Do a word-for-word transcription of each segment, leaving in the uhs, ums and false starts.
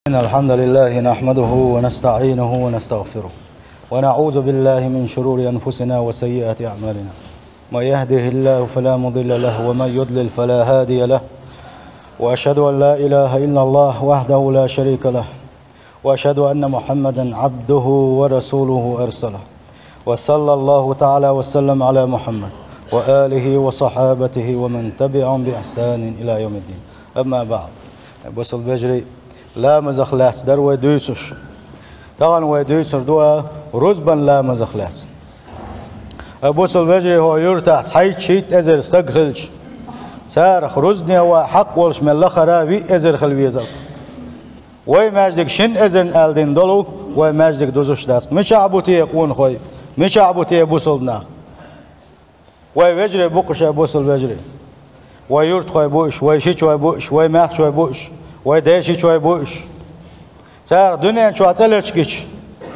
إن الحمد لله نحمده ونستعينه ونستغفره، ونعوذ بالله من شرور أنفسنا وسيئات أعمالنا. من يهده الله فلا مضل له، ومن يضلل فلا هادي له. وأشهد أن لا إله إلا الله وحده لا شريك له، وأشهد أن محمدا عبده ورسوله أرسله، وصلى الله تعالى وسلم على محمد وآله وصحابته ومن تبعهم بإحسان إلى يوم الدين. أما بعد. Бусалба вежарий, ламазах лаьцна дара вай дуьйцуш. Тахана вай дуьйцур ду а рузбан ламазах лаьцна. Бусалба вежарий, хӀокху юьртахь цхьайтта-шийтта эзар стаг хилча, царах рузбане ван хьакъ волуш мел лахара виъ эзар хила везар. Вай маьждиг шина эзарна аьлла дина долу, вай маьждиг дузуш дац. Мичахь бу те къонахой? Мичахь бу те бусалба нах? Вай вежарий бу-кх уьш, бусалба вежарий. Вай юьртахой бу уьш, вай шичой бу уьш, вай маьхчой бу уьш, вай дешичой бу уьш. Царах дуьнен чохь цӀа лечкъича,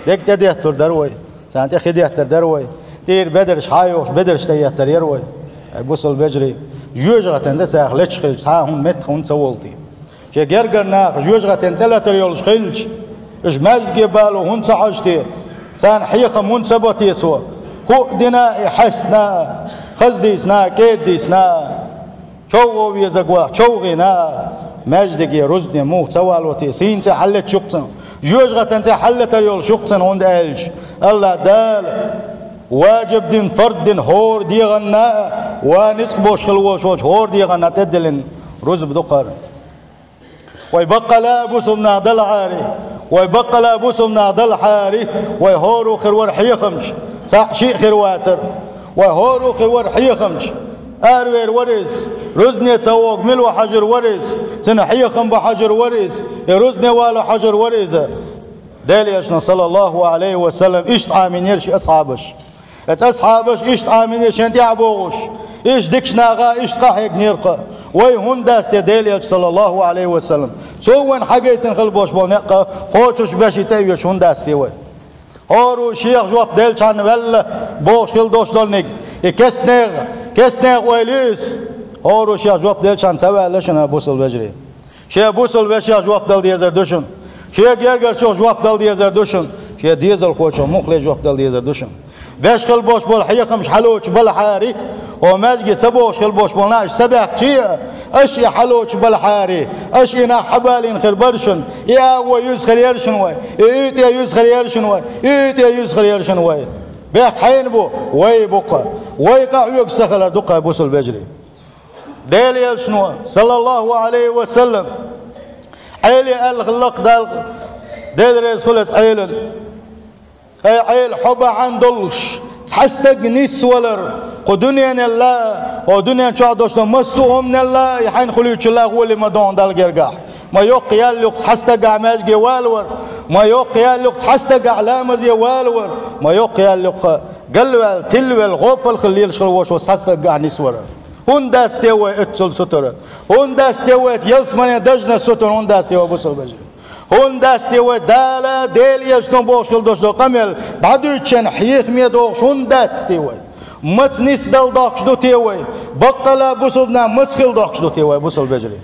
дерг тӀедеттур дара вай. Царна тӀе хи деттар дара вай. ТӀера бедарш хьан йохуш, бедарш тӀееттар яра вай. Ай, бусалба вежарий, жоьжахатин цӀе царах лечкъа хилча, цхьа а хӀума меттах хӀунда ца волу те? Шен гергара наха жоьжахатин цӀе латар йолуш хилча, уьш маьждиге бало хӀунда ца хьожу те? Царна хьехам хӀунда ца бо те цо? ХӀуъа дина а, и хьаьстина а, хаза дийцина а, кӀеда дийцина а, човгӀо везарг ваха човгӀийна а, маьждиге рузбане муха ца вало те? Сийна цӀе хьаллеташ ю-кх цунна, жоьжахатин цӀе хьаллатар йолуш ю-кх цунна, хӀунда аьлча АллахӀ Дала ваджиб дина, фард дина хӀора дегӀанна а, ва ницкъ болуш хила волуш волчу хӀора дегӀанна тӀедиллина рузба ду-кх хӀара. Вай баккъала а бусалба нах далахьара, вай баккъала а бусалба нах далахьара, вай хӀора хир вара хьехамча, цхьаъ-шиъ хир вацара. Вай хӀора хир вара хьехамча, аравер вара иза, рузбане ца вогу мила ву хьажар вара иза, цуьнан хьехам бан хьажар вара иза, и рузбане вало хьажар вара иза. Делан Элчано, саллаллаху Ӏалайхи ва саллам, иштта Ӏамийнера шен асхьабаш. Эцу асхьабаш иштта Ӏамийнера шен тӀаьхьа богӀуш, иштта дикачу наха иштта къахьегнера-кх. Вай хӀунда дац те Делан Элча, саллаллаху Ӏалайхи ва саллам? Цо вайна хьагайтина хила болуш болу некъ кхочуш беши тӀе а веш хӀунда дац те вай? ХӀора шех жоп делчхьана ваьлла бохуш хила долуш долниг, и кестнех, кестнех ойла ю иза. ХӀора шех жоп делчхьана ца ваьлла шуна, бусалба вежарий. Шен бусалба вешех жоп дала дезар ду шуна. Шен гергарчух жоп дала дезар ду шуна. Шен дезалхочух муххале жоп дала дезар ду шуна. Беш хила болуш болу хьехамаш хьалоцуш балахьара, хӀокху маьждиге ца богӀуш хила болуш болу нах ша ца баьхкича а, аша и хьалоцуш балахьара, аша и нах хьабалийна хир бара шуна, и агӀо юьзна хир яра шуна вай, и уьйтӀе юьзна хир яра шуна вай, и уьйтӀе юьзна хир яра шуна вай. Бехк хьенан бу? Вай бу-кх. Вай къахьоьгуш ца хилар ду-кх, бусалба вежарий. Делан Элчано, саллаллаху Ӏалайхи ва саллам, Ӏеле аьлла хилла-кх Далла, Дела реза хуьлу оцу Ӏелана. Ай Ӏела, хьо бахьана долуш цхьа стаг нисвалар кху дуьненал а, хӀокху дуьнен чохь долуш долу массо а хӀуманал а, и хьайна хуьлуьйтучул а гӀоли ма ду хьуна Далла гергахь. Ма йоккха ял ю-кх цхьа стагахь маьждиге валавар, ма йоккха ял ю-кх цхьа стагахь ламазе валавар, ма йоккха ял ю-кх галваьлла, тилвелла, гӀопал хилла лелаш хила волуш волу цхьа стагахь нисвар. ХӀунда дац те вай оццул сутара? ХӀунда дац те вай ялсаманин дажнаш сутара? ХӀунда дац те вай, бусалба вежарий? ХӀунда дац те вай Дала, Делан Элчано бохуш хила долуш долу къамел дӀадуьйцучун хьехаме догӀуш хӀунда дац те вай? Маца нисдала доккхуш ду те вай? Баккъала бусалба нах маца хила доккхуш ду те вай, бусалба вежарий?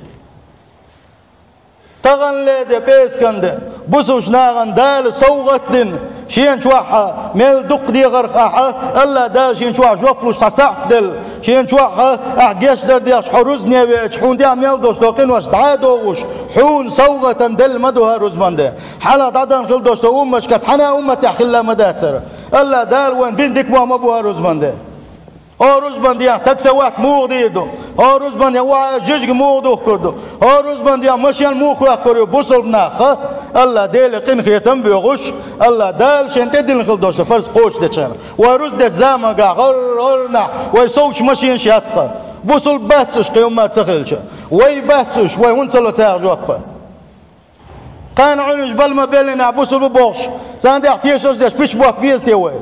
Таханле де, пӀераскан де, бусалба нахана Дала совгӀат дина, шена чохь мел дукха дегӀарх ахьа, АллахӀ Дала шена чохь жоп луш цхьа сахьт делла, шена чохь ахь гечдар дехча, хьо рузбане веача, хьуна тӀехь мел долуш долу къинош дӀа а дохуш, хьуна совгӀатана делла ма ду хӀара рузбан де. Хьалха дӀадахана хила долуш долу умматашкахь цхьана а умматехь хилла ма дацара. АллахӀ Дала вайна бина дика мо ма бу хӀара рузбан де. ХӀара рузбан дехьа стаг ца ватта муха дийр ду? ХӀара рузбан дехьа охьа жижиг муха духкур ду? ХӀара рузбан дехьа машен муха хӀоттор ю? Бусалба нах, ха? АллахӀ Деле къинхетам а боьхуш, АллахӀ Дала шен тӀедиллина хила долуш фарз кхочушдечарна. Вай рузбан дечу заманахь гӀар-гӀарнахь вай совгӀатчу машенаш яц-кх. Бусалба бац уьш, кхин хӀумма ца хилча. Вай бац уьш, вай хӀунда ца ло царах жоп? Кхана Ӏуьллуш бала ма беллинехь бусалба бу бохуш, царна тӀехь тешаш деш пича боккха беза те вай?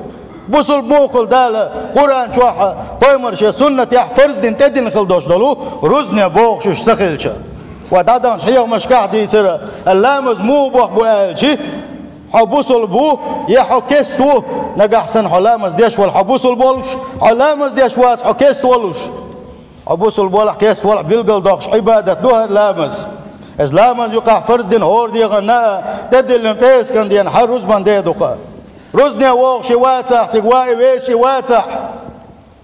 Бусалба муха хуьлу Дала Къуръан чохь а, пайхамара шен суннатехь а фарз дина тӀедиллина хила долуш долу рузбане бохуш уьш ца хилча. Вай дӀадаханчу хьехамашкахь а дийцира, ламаз муха боккха бу аьлча, хьо бусалба ву я хьо кеста ву? Нагахь санна хьо ламаз деш валахь, хьо бусалба волуш, хьо ламаз деш вац, хьо кеста волуш. Хьо бусалба валахь, кеста валахь, билгал доккхуш Ӏибадат ду хӀара ламаз. Из ламаз юкъахь фарз дина хӀора дегӀанна а, тӀедиллина пӀераскан дийнахьа рузбан де ду-кха. Рузбане вогӀуш вацахь, цига ван везаш вацахь,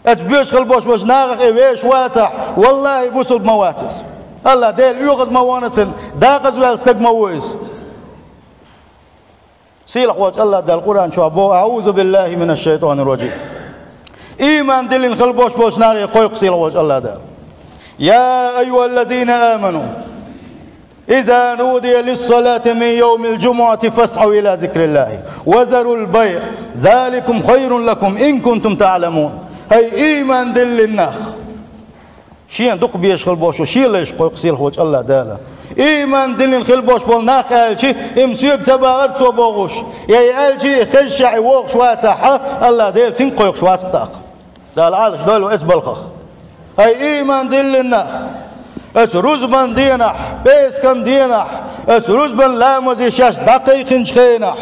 оцу боьшахь болуш болчу нахах везаш вацахь, валлахӀи, бусулба ма вац иза. АллахӀ Дела оьгӀаз ма ву цунна, декъаза ваьлла стаг ма ву иза. Сийлахьволчу АллахӀ Дала Къуръан чохь боху: «أعوذ بالله من الشيطان الرجيم». Ийман диллина хила болуш болчу нахе кхойкху сийлахьволчу АллахӀ Дала. «يا أيها الذين آمنوا إذا نودي للصلاة من يوم الجمعة فاسعوا إلى ذكر الله وذروا البيع ذلكم خير لكم إن كنتم تعلمون». ХӀай ийман диллина нах! Шена дукха безаш хила болуш, шен лайш кхойкху сийлахьволчу АллахӀ Дала. Ийман диллина хила болуш болу нах аьлча, и-м соьга ца бахара цо бохуш, я и аьлча, и хезча и вогӀуш вацахьа, АллахӀ Дела цуьнга кхойкхуш вац-кх тӀаккха. Дала Ӏалаш дойла вай оцу балхах. ХӀай ийман диллина нах! Оцу рузбан дийнахь, пӀераскан дийнахь, оцу рузбан ламазе шаьш дӀакхайкхинчу хенахь,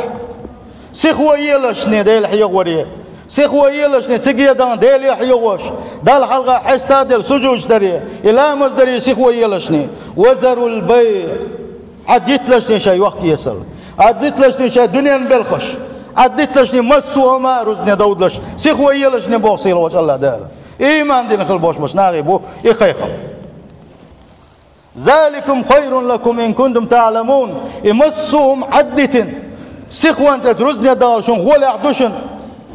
сихо елашний Дела хьехоре. Сихо елашний цига дан Деле хьехош, Далла хьалха хьеста а делла сужуд даре, и ламаз даре сихо елашний. «وذروا البيع». Ӏаддиталашний шайн йохк-эсал. Ӏаддиталашний шайн дуьненан белхаш. Ӏаддиталашний массо а хӀума а рузбане довдалаш. Сихо елашний боху сийлахьволчу АллахӀ Дала. Ийман дина хила болуш болчу нахе бу и кхайкхам. «ذلكم خير لكم إن كنتم تعلمون». И массо а хӀума Ӏаддитина, сихонца рузбане дахар шуна гӀолехь ду шуна,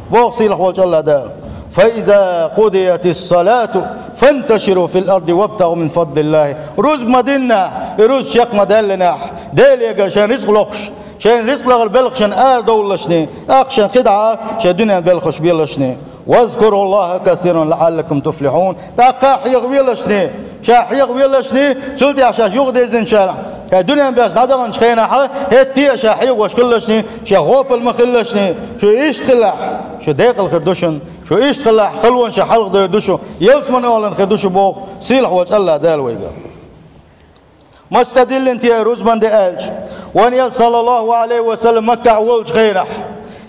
боху сийлахьволчу АллахӀ Дала. «فإذا قضيت الصلاة فانتشروا في الأرض وابتغوا من فضل الله». Рузба ма диннехь, и рузба чекх ма даьллинехь, Делегара шайн рицкъ лохуш, шайн рицкъ лахар белхашна арадовлалашний, тӀаккха шайн кхидӀа шайн дуьненан белхаш белашний. «واذكروا الله كثيرا لعلكم تفلحون». ТӀаккха хьехавелашний, ша хьехавелашний, цул тӀаьхьа шаьш юхадирзинчара, ша дуьненан баьс дӀадаханчу хенахьа, хӀетте а ша хьехош хилалашний, шех гӀопал ма хилалашний, шу иштта хилахь, шу декъала хир ду шуна, шу иштта хилахь, халонаш хьалхадер ду шу, ялсаманин олалла хир ду шу боху сийлахьволчу АллахӀ Дала вайга. Маса тӀедиллина те рузбан де аьлча, вайн Элча, саллаллаху Ӏалайхи ва саллам, Маккахь волчу хенахь,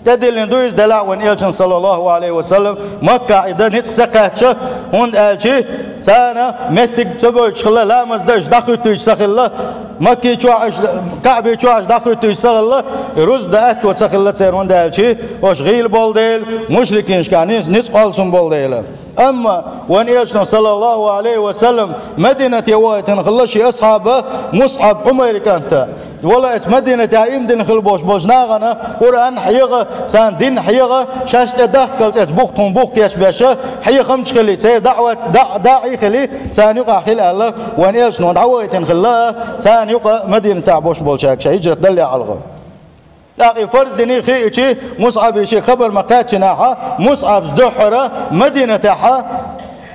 тӀедиллина ду иза делахь вайн Элчан, саллаллаху Ӏалайхи ва саллам, Маккахь и дан ницкъ ца кхаьчча, хӀунда аьлча царна меттиг ца бойтуш хилла, ламаз дан уьш дӀахӀуьттуьйтуш ца хилла, Макки чохь уьш, Каъби чохь уьш дӀахӀуьттуьйтуш ца хилла, и рузба дан аьтто ца хилла церан, хӀунда аьлча уьш гӀийла болу дела, мушрикинашкахь низ-, ницкъ олсун болу дела. Амма вайн Элчано, саллаллаху Ӏалайхи ва саллам, Мадинате вахийтина хилла шен асхьаба МусӀаб Ӏумайр кӀанта. Вала, эцу Мадинатехь ийман дина хила болуш болчу нахана Къуръан хьеха, царна дин хьеха, шаьш тӀе дахкалц эцу бухтхуна бух кечбеша, хьехамча хили, церан даӀват, да-, даӀий хили, царна юкъахь хила аьлла, вайн Элчано дӀавахийтина хилла, царна юкъа Мадинатехь болуш болчаьрга, ша хӀижрат далле хьалха. ТӀаккха и фарз дина хиъча, МусӀабе шен хабар ма кхаьччинехьа, МусӀабс дуьххьара Мадинатехьа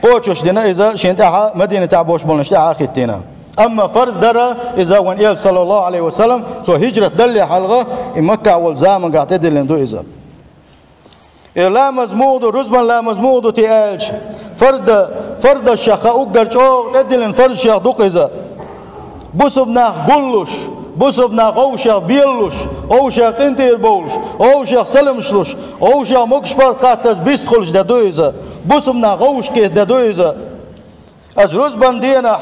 кхочуш дина иза, шен тӀаьхьа Мадинатехь болуш болнаш тӀаьхьа а хӀиттийна. Амма фарз дара иза вайн Элча, саллаллаху Ӏалайхи ва саллам, цо хӀижрат далле хьалха, и Маккахь волу замангахь тӀедиллина ду иза. И ламаз муха ду, рузбан ламаз муха ду те аьлча, фарда, фардашшех уггар чӀогӀа тӀедиллина фарзашех ду-кх иза. Бусулба нах гуллуш, бусулба нах вовшех беллуш, вовшех къинтӀера бовлуш, вовшех саламаш луш, вовшех могуш-паргӀат хаттаза бистхуьлуш де ду иза. Бусулба нах вовшахкхета де ду иза. Аса рузбан денахь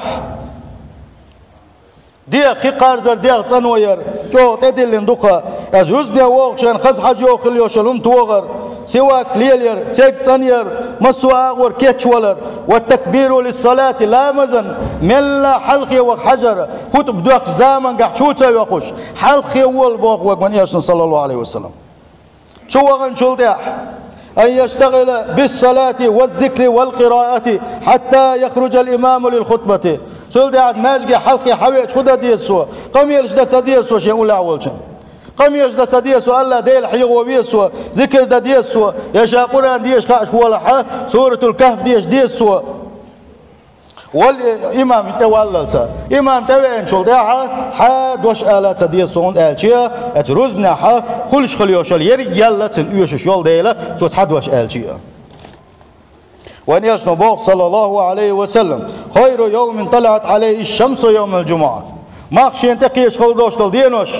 дегӀ хи кхарзар, дегӀ цӀано яр, чӀогӀа тӀедиллина ду-кха. Аса рузбане вогӀуш шен хаза хьажа йоху хила йолуш йолу хӀума тогӀар, сивак лелаяр, церг цӀанъяр, массо а агӀор кечвалар, ва такбиру лиссалати, ламазан мелла хьалхе ваха хьажар, хутба доьхкучу замангахь чу ца йоккхуш, хьалхе вола боху вайга вайн Элчано, саллаллаху Ӏалайхи ва саллам. Чу ваханчул тӀаьхьа, ан яштагӀила биссалати ваззикри валкъираати, хьатта яхруджал имаму лил хутбати. Цул тӀаьхьа маьждиге хьалхе хьавеача хӀун дан деза цо? Къамелаш дан ца деза цо шен уллехь волчун. Къамелаш дан ца деза цо, АллахӀ Дела хьехо веза цо, зикр дан деза цо, я ша Къуръан деша хууш волахьа, Суратул Кахф деша деза цо. Вал имам тӀе валлалца. Имам тӀевеанчул тӀаьхьа цхьа а дош ала ца деза цунна аьлча, эцу рузбанехьа хуьлуш хила йолуш йолу ерриг ял цунна оьшуш йолу дела, цо цхьа дош аьлча а. Вайн Элчано боху, саллаллаху Ӏалайхи ва саллам: «Хайру йовмин талаӀат Ӏалайхи шамсу йовмал джумуӀа». Мах шена тӀекхеча хала долуш долу денош,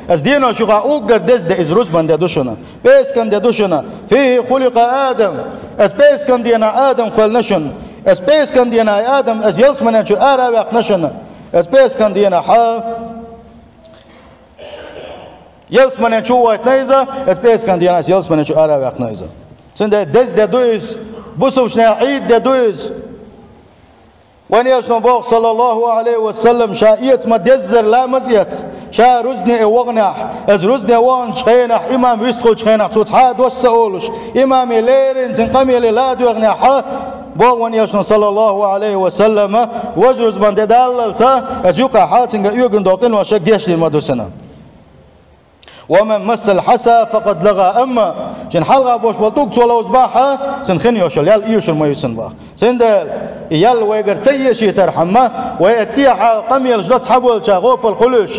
аса денош юкъахь уггар деза де иза рузбан де ду шуна, пӀераскан де ду шуна. «Фихи хуликъа Адам». Аса пӀераскан денахь Адам кхоьллина шуна. Аса пӀераскан денахь Адам, аса ялсаманен чуьра ара а ваьккхина шуна. Аса пӀераскан денахьа Ялсамане чу войтина иза, эцу пӀераскан дийнахь ялсамане чу ара а ваьккхина иза. Цундела деза де ду иза, бусалбанийн Ӏийд де ду иза. Вайн Элчано боху, саллаллаху Ӏалайхи ва саллам, ша эца ма деззара ламаз эца, ша рузбане ваханехь, эца рузбане ваханчу хенахь, имам вистхуьлучу хенахь, цо цхьа а дош ца олуш, имаме леррина цуьнан къамеле ладоьгӀнехь, боху вайн Элчано, саллаллаху Ӏалайхи ва саллам, важа рузбан тӀедаллалц, эца юкъахь цуьнга оьгурна долу къинош гечдийр ма ду цунна. «Ва ман массал хьаса факъад лагӀа», амма шена хьалха болуш болу тӀулг цо ловзабахь, цуьнан хин йолуш йолу ял оьшур ма ю цунна боху. Цундела и ял вайгара ца эшийтархьама, вай эттехьа къамелаш до цхьаболча гӀопал хуьлуш.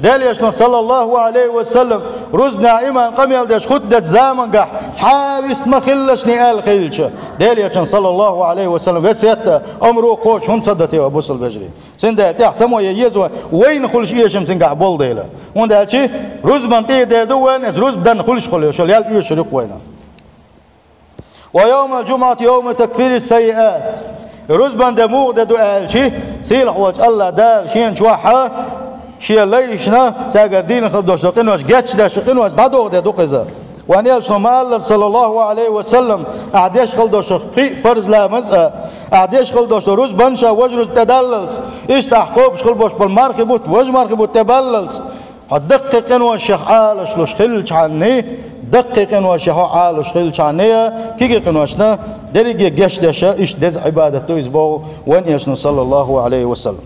Делан Элчано, саллаллаху Ӏалайхи ва саллам, рузбане имам къамел деш хутба дечу замангахь цхьа а вист ма хилалаш аьлла хилча, Делан Элчано, саллаллаху Ӏалайхи ва саллам, весет а, омра а кхочуш хӀунда ца до те, бусалба вежарий? Цундела тӀехь само е еза вайна хуьлуш эшам цуьнгахь болу дела. ХӀунда аьлча рузбан тӀера де ду вайна, эца рузбан дан хуьлуш хуьлу, шал ял оьшур ю-кх вайна. «Ва йовмал жумӀати йовму такфири саййиат». Рузбан де муха де ду аьлча, сийлахь волчу АллахӀ Дала шена чохь а шен лайшна, цаьргара дийна хила долуш долу къинош гечдеш, къинош дӀадоху де ду-кх иза. Вайн Элчано ма-аллара, саллаллаху Ӏалайхи ва саллам, ахь деш хила долуш пхи парз ламаз а, ахь деш хила долуш рузбан ша важа рузба тӀедаллалц, иштта ахь кхобуш хила болуш болу мархи бутт, важа мархи бутт тӀебаллалц, хьо даккхий къиношех Ӏалаш луш хилчхьанний, даккхий къиношех хьо Ӏалаш хилчхьанний, кегий къиношна дерриге гечдеш, иштта деза Ӏибадат ду иза боху вайн Элчано, саллаллаху Ӏалайхи ва саллам.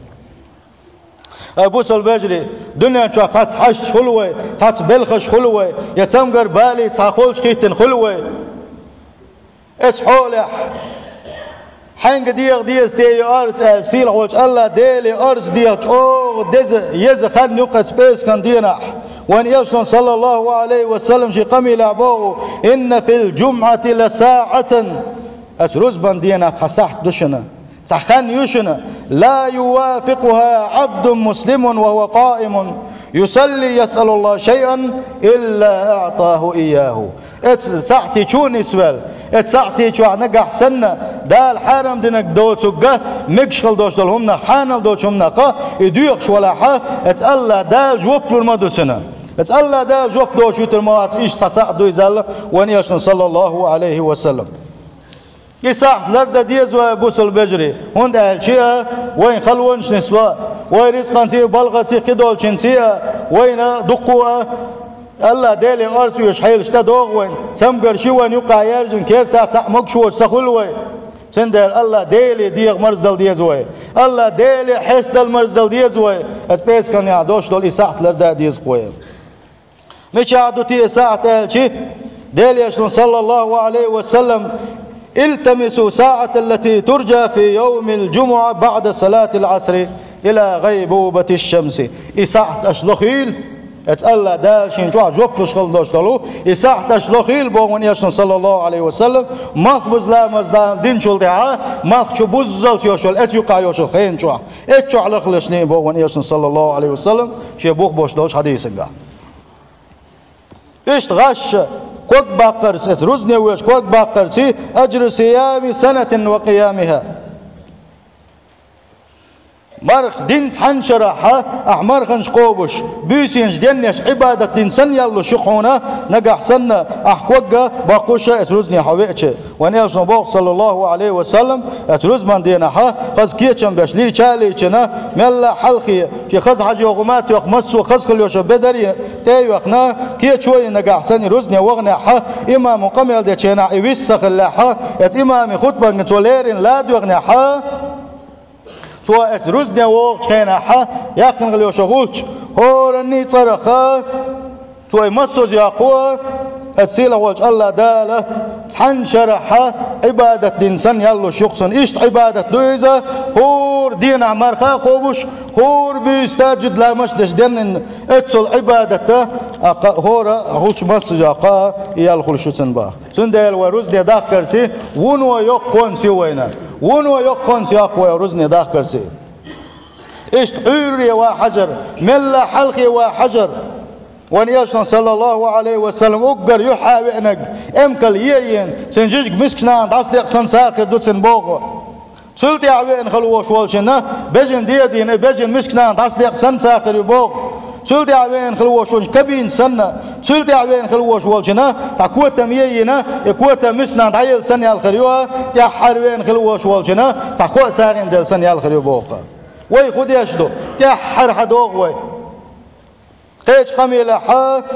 Ай, бусалба вежарий, дуьнен чохь цхьацца хьашташ хуьлу вай, цхьацца белхаш хуьлу вай, я цамгар балий цхьа холчу хӀиттина хуьлу вай. Эца хьолехь, хьаьнга дегӀа деза те и орца аьлла, сийлахь волчу АллахӀ Деле орца дегӀа чӀогӀа деза, еза хан ю-кх эца пӀераскан дийнахь. Вайн Элчано, саллаллаху Ӏалайхи ва саллам, шен къамелехь боху: «Инна фил жумӀати ла саӀатан». Эца рузбан дийнахь цхьа сахьт ду шуна. Цхьа хан ю шуна, «ла ювафикъуха Ӏабдун муслимун ва хӀува къаимун, юсалли ясъалуллаха шайъан илла аӀтаху ийяху». Эца сахьте чу нисвелла, эца сахьте чохь нагахь санна, Дала хьарам динарг доцург а, мегаш хила долуш долу хӀуманах, хьанал доцу хӀуманах а, и доьхуш валахь а, эца АллахӀ Дала жоп лур ма ду цунна. Эца АллахӀ Дала жоп доцуш вуьтур ма вац, иштта цхьа сахьт ду иза аьлла вайн Элчано, саллаллаху Ӏалайхи ва саллам. И сахьт лардан деза вай, бусалба вежарий, хӀунда аьлча а вайн халонаш нисло, вай рицкъанций а, балхаций а, кхидолчуьнций а, вайна дуккха а АллахӀ Деле орца оьшу хьелаш тӀедогӀу вайна, цамгарш ю вайна юккъехь яьржина, кертахь цхьаъ могуш воцуш ца хуьлу вай. Цундела АллахӀ Деле дегӀан марздала деза вай, АллахӀ Деле хьестадала марздала деза вай, эца пӀерасканехь долуш долу и сахьт лардан а деза-кх вай. Мичахь ду те и сахьт аьлча, Делан Элчано, саллаллаху Ӏалайхи ва саллам: «Илтамису саӀатал лати туржа фи йовмил жумӀа баӀда салатил Ӏасри ила гӀайбубатиш шамси». И сахьт аша лохийла, эца АллахӀ Дала шена чохь жоп луш хила долуш долу, и сахьт аша лохийла боху вайн Элчано, саллаллаху Ӏалайхи ва саллам, малхбуза ламаз динчул тӀаьхьа, малх чу буззалц йолуш йолу, эца юкъахь йолуш йолу хенан чохь. Эца чохь лахлашний боху вайн Элчано, саллаллаху Ӏалайхи ва саллам, шен бух болуш долчу хьадисангахь. Иштта гӀаш ког баккхарца, эца рузбане воьдуш ког баккхарца, ажру сиями санатин ва къиямиха. Марха динца цхьана шарахь, ахь марханаш кхобуш, буьйсанаш денъеш, Ӏибадат дина санна ял луш ю-кх хьуна, нагахь санна, ахь ког а баккхуш, эца рузбане хьо веача. Вайн Элчано боху, саллаллаху Ӏалайхи ва саллам, эца рузбан дийнахь, хаза кечам беш, лийча а лийчина, мелла а хьалхе, шен хаза хьажо гӀума а тоьхна, массо а хаза хила йолуш йолу бедарий тӀе а йоьхна, кечо а йина, нагахь санна рузбане ваханехь, имамо къамел дечу хенахь и вист ца хиллехь, эца имаме хутбанга цо леррина ладоьгӀнехь, цо эца рузбане вогӀучу хенахь, яьккхина хила йолуш йолу гӀулч, хӀораннийн цӀарах, цо и массо а йоккхо, эца сийлахь волчу АллахӀ Дала цхьана шарахь Ӏибадат дина санна ял луш ю-кх цунна. Иштта Ӏибадат ду иза, хӀора дийнахь марха а кхобуш, хӀора буьйса тахӀажжуд ламазаш деш денйина, эццул Ӏибадат а, а кха-, хӀора гӀулч массо а йоккхо, и ял хуьлуш ю цунна боху. Цундела вай рузбане дахкарца, вуно йоккха хӀонс ю вайна. Вуно йоккха хӀонс йоккху вай рузбане дахкарца. Иштта Ӏуьйре ван хьажар, мелла а хьалхе ван хьажар. Вайн Элчано, саллаллаху Ӏалайхи ва саллам, уггар юьхьа веанарг, эмкал е а ена, цуьнан жижиг мискачу нахана дӀасадекъа санна сагӀа хир ду цуьнан боху. Цул тӀаьхьа веана хила волуш волчунна бежана де а дина, и бежана мискачу нахана дӀасадекъа санна сагӀа хир ю боху. Цул тӀаьхьа веана хила волуш волчу кабина санна, цул тӀаьхьа веана хила волуш волчунна цхьа котам е а йина, и котам миска нах дӀаелла санна яьлла хир ю, тӀаьххьара веана хила волуш волчунна цхьа кхоъ сагӀина делла санна яьлла хир ю боху. Вай хӀун деш ду? ТӀаьххьара хьан догӀу вай? Кхечу къамелехь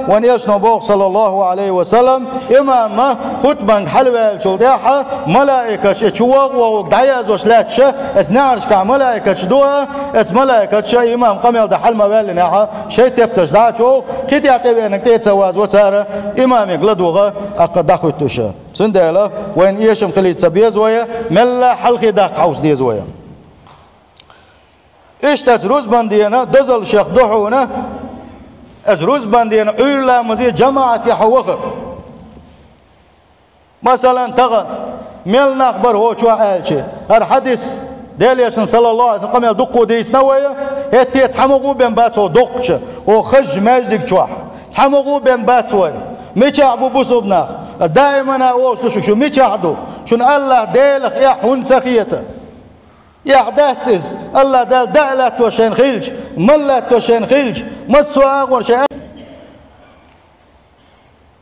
вайн элчано боху, саллаллаху Ӏалайхи ва саллам, имам хутбанга хьалаваьллачул тӀаьхьа малаикаш и чу вогӀу-вогӀург дӀаяздеш лаьтташ, оцу неӀаршкахь малаикаш ду, оцу малаикаша имам къамел дан хьала ма ваьллинехь, шайн тептарш дӀа а чу вогӀу, кхин тӀаьхьа тӀевеанарг тӀе а ца вазо цара имамега ладугӀу, тӀаккха дӀахӀуьттуш. Цундела вайна эшам хилийта ца беза вай, мелла хьалхе даккха хьовса деза вай. Иштта оцу рузбан дийнан дозаллех ду хьуна, оцу рузбан дийнан Ӏуьйра ламазе жамаӀатехь вахар. Масалан, тахана мел нах бара хӀокху чохь аьлча, хӀара хьадис, Делан элчанан, саллаллаху Ӏалайхи ва саллам, къамел дуккха дийцина вай, хӀетте цхьа ма гӀо бен бац хӀокху доккхачу, хӀокху хазачу маьждиг чохь. Цхьа ма гӀо бен бац вай. Мичахь бу бусулба нах? Даимана олуш ду шуьга, шу мичахь ду? Шуна АллахӀ Делах эхь хӀунда ца хета? Эхь дац иза, АллахӀ Дала даа латтош шайна хилча, мала латтош шайна хилча, массо а агӀор шайн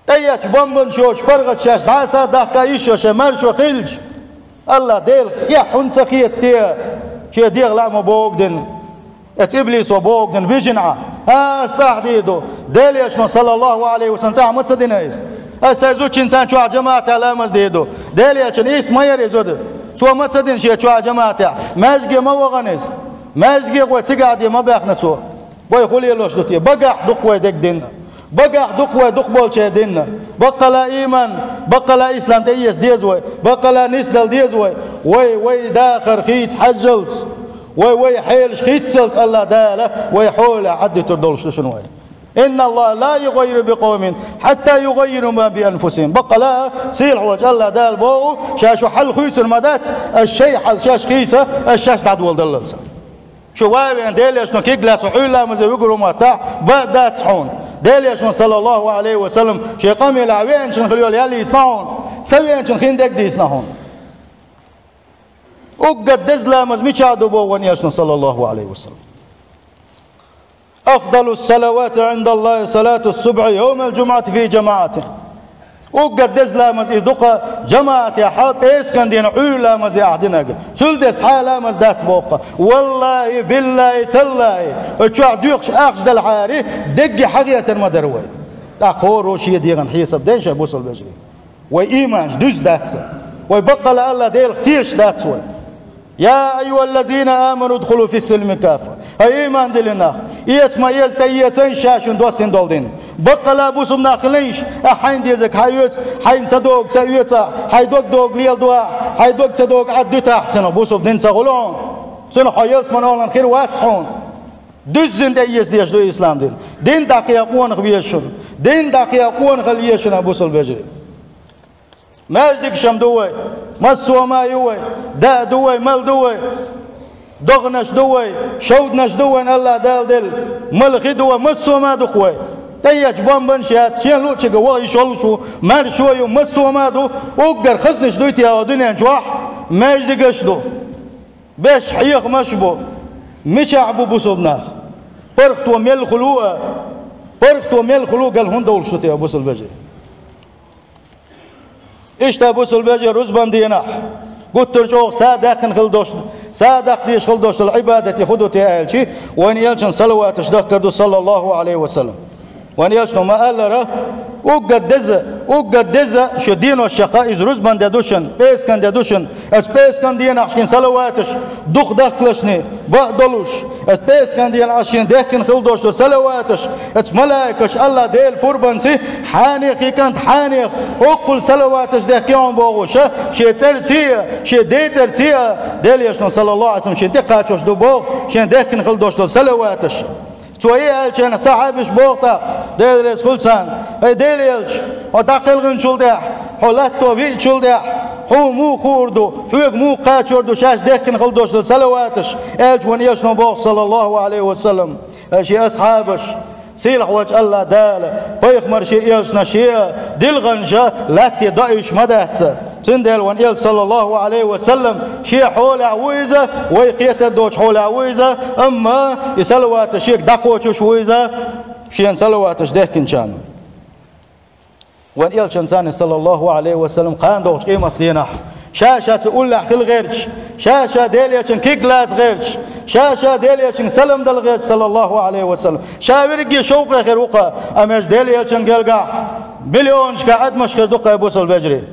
тӀееттачу бомбанаш йоцуш паргӀаташ шаьш дӀаса а дахка йиш йолуш шайн маршо хилча, АллахӀ Делах эхь хӀунда ца хета те, шен дегӀан лаа ма богу дина, оцу иблисо богу дина вижина Ӏа? Аса ахь дийр ду, Делан элчано, саллаллаху Ӏалайхи ва саллам, цӀахь ма ца дина иза. Аса сайн зудчуьнца чохь жамаӀатехь ламаз дийр ду. Делан элчанна ийс ма яра иза зуда. Цо ма ца дина шен чохь жамаӀатехь. Маьждиге ма вахана иза. Маьждиге гӀой цигахь де ма баьхна цо. Вай хӀун лелош ду те? Багахь дукха вай дерг дина. Багахь дукха вай дукха болчеран дина. Баккъала ийман, баккъала ислам тӀеэца деза вай. Баккъала нисдала деза вай. Вай, вай дахар хийца хьаьжжалц. Вай, вай хьелаш хийццалц АллахӀ Дала вай хьолехь Ӏаддуьтур долуш ду шуна вай. «Инна Аллаха ла югаййиру би къавмин хьатта югаййиру ма би анфусихим». Баккъала, сийлахь волчу АллахӀ Дала боху, ша шун хьал хуьйцур ма дац, аш шайн хьал шаьш хийца, аш шаьш дӀадоладаллалца. Шу ван а веана, Делан элчано кеглаьцна Ӏуьйра ламазе вуьгур ву моттахь, бан а дац хьуна. Делан элчано, саллаллаху Ӏалайхи ва саллам, шен къамелехь веанчун хила йолу ял йийцина хьуна, ца веанчун хин дерг дийцина хьуна. Уггар деза ламаз мичахь ду боху вайн элчано, саллаллаху Ӏалайхи ва саллам? «Афдалу салавати Ӏиндаллахи салату субхьи йовмал жумъати фи жамаӀатин». Уггар деза ламаз иза ду-кх жамаӀатехь пӀераскан дийнан Ӏуьйра ламазе ахь динарг. Цул деза цхьа а ламаз дац боху-кх. Валлахи, биллахи, таллахи, оцу чохь доьхуш ахча делахьара, дерриге хьагӀертар ма дара вай. ТӀаккха хӀора шен дегӀан хьесап дайша, бусалба вежарий. Вай ийманаш дуьзна дац. Вай баккъала АллахӀ Делах тешаш дац вай. «Я айюхаллазина аману удхулу фис-силми каффа». ХӀай ийман диллина нах, эца ма эца, тӀеэца ша шуна доссийна долу дин. Баккъала бусалба нах хилийша, ахь хьайна дезарг хьаэца, хьайна ца догу ца оьцу ахь, хьайн дог догу леладо ахь, хьайн дог ца догу Ӏаддуьту ахь, цунах бусалба дин ца хуьлу хьуна. Цунах хьо ялсаманин олан хир вац хьуна. Дуьззина тӀеэца дезаш ду ислам дин. Дин дӀакхехьа къонах веза шуна. Дин дӀакхехьа къонахалла еза шуна, бусалба вежарий. Маьждигаш-м ду вай, массо а ма ю вай, даа ду вай, мала ду вай, догӀанаш ду вай, шовданаш ду вайн АллахӀ Дала делла, мала хи ду вай, массо а ма ду-кх вай. ТӀееттачу бомбанаш яц, шен луъчуьнга ваха йиш йолуш ву, маршо а ю, массо а ма ду, уггар хазнаш дуй те хӀокху дуьнен чохь, маьждигаш а ду. Беш хьехамаш а бу. Мичахь бу бусалба нах? ПаргӀато мел хуьлу а, паргӀато мел хуьлу гал хӀунда довлуш ду те, бусалба вежарий? Иштта, бусалба вежарий, рузбан дийнахь гуттар а чӀогӀа са даьккхина хила долуш, са даккха дезаш хила долуш долу Ӏибадате хӀун ду те аьлча, вайн элчанна салаваташ дахкар ду, саллаллаху Ӏалайхи ва саллам. Вайн элчано ма-аллара, уггар деза, уггар деза шен деношкахь иза рузбан де ду шуна, пӀераскан де ду шуна, оцу пӀераскан дийнахь шен салаваташ дукха дахкалашний, баа долуш, оцу пӀераскан дийнахь шен дехкина хила долуш долу салаваташ, оцу малаикаша АллахӀ Делан пурбанца: «Хьанех, хӀай кӀант, хьанех, хӀоккхул салаваташ дехке хьуна», бохуш, шен цӀерций а, шен ден цӀерций а, Делан элчано, саллаллаху Ӏалайхи ва саллам, шен тӀекхачош ду боху шен дехкина хила долуш долу салаваташ. Цо и аьллачу хенахь сахьабаша боху тӀаккха, Дела реза хуьлда царна: «ХӀай Делан элча, хьо дӀакхелхинчул тӀаьхьа, хьо латто виъчул тӀаьхьа, хьуна муха хуур ду, хьоьга муха кхачор ду шаьш дехкина хила долуш долу салаваташ?» аьлча, вайн элчано боху, саллаллаху Ӏалайхи ва саллам, шен асхьабаш, сийлахь волчу АллахӀ Дала пайхамарший, элчанашший дилханаш латте доуьйтуш ма дац. Цундела вайн Элча, саллаллаху Ӏалайхи ва саллам, шен хьолехь ву иза, вай кхетар доцу хьолехь ву иза, амма и салаваташ шега дӀакхочуш ву иза, шена салаваташ дехкинчарна. Вайн Элчанца, саллаллаху Ӏалайхи ва саллам, кхана догӀучу къематан дийнахь, ша-ша цу уллехь хила гӀерташ, ша-ша Делан Элчанна куьг лаца гӀерташ, ша-ша Делан Элчанга салам дала гӀерташ, саллаллаху Ӏалайхи ва саллам, ша верриге шовкъе хир ву-кх, амма Делан Элчанна гергахь миллионашкахь адамаш хир ду-кх, бусалба вежарий.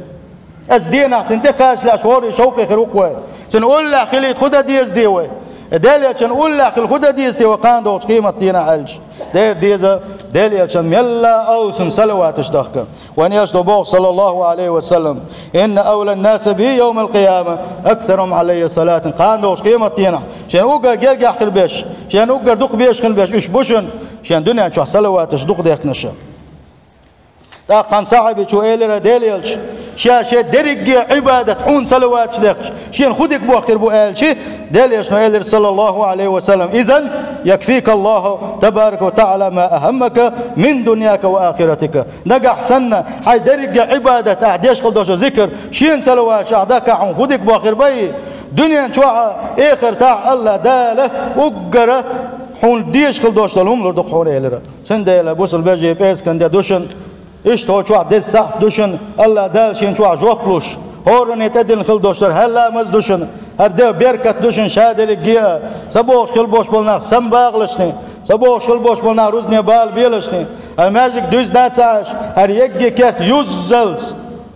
Оцу дийнахь цунна тӀекхачале аш хӀора шовкъе хир ву-кх вай. Цуьнан уллехь хилийта хӀун дан деза де вай? Делан Элчанна уллехь хила хӀун дан деза те вай кхана догӀучу къематан дийнахь аьлча? Дера деза Делан Элчанна мелла а алсам салаваташ дахка. Вайн Элчано боху, саллаллаху Ӏалайхи ва саллам: «Инна авлан-наси би йовмал-къияма аксарухум Ӏалаййа салатан». Кхана догӀучу къематан дийнахь шен уггар гергахь хила беш, шен уггар дукха безаш хила беш уьш бу шуна, шен дуьнен чохь салаваташ дукха дехкинарш. ТӀаккха цхьана сахьабичо элира: «Делан Элча, ша шен дерриге Ӏибадат хьуна салаваташ дехкаш, шена хӀун дика бохкур бу?» аьлча, Делан Элчано элира, саллаллаху Ӏалайхи ва саллам: «Изан якфикаллаху табарака ва таӀала ма ахаммака мин дуньяка ва ахиратика». Нагахь санна хьайн дерриге Ӏибадат, ахь деш хила долуш зикр, шена салаваташ ахь дахкахь, хьуна хӀун дика бохкур бай? Дуьнен чохь а, эхартахь а АллахӀ Дала уггара хьуна дезаш хила долуш долу хӀума лур ду-кх хьуна, элира. Цундела, бусалба вежарий, пӀераскан де ду шуна, иштта хӀокху чохь деза сахьт ду шуна, АллахӀ Дала шена чохь жоп луш, хӀоранна тӀедиллина хила долуш дара хӀара ламаз ду шуна, хӀара де беркат ду шуна ша дерриге а, ца богӀуш хила болуш болу нах самабагӀалашний, ца богӀуш хила болуш болу нах рузбане бала белашний, хӀара маьждиг дуьзна а ца Ӏаш, хӀара егги керт юззалц.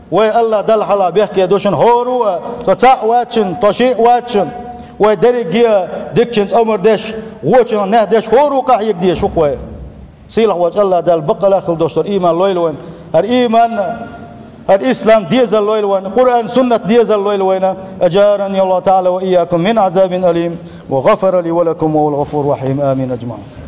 Вай АллахӀ Далла хьалха бехке ду шуна хӀора а, со цхьаъ вац шуна, со шиъ вац шуна. Вай дерриге а дикачуьнца омра деш, вочуьнах нах деш, хӀора къахьега дезаш ву-кх вай. Сийлахь волчу АллахӀ Дала баккъалла а хила долуш долу ийман лойла вайна. ХӀара ийман, хӀара ислам дезалла лойла вайна, Къуръан, суннат дезалла лойла вайна. أجارني الله تعالى وإياكم من عذاب أليم، وغفر لي ولكم، وهو الغفور الرحيم. آمين أجمعين.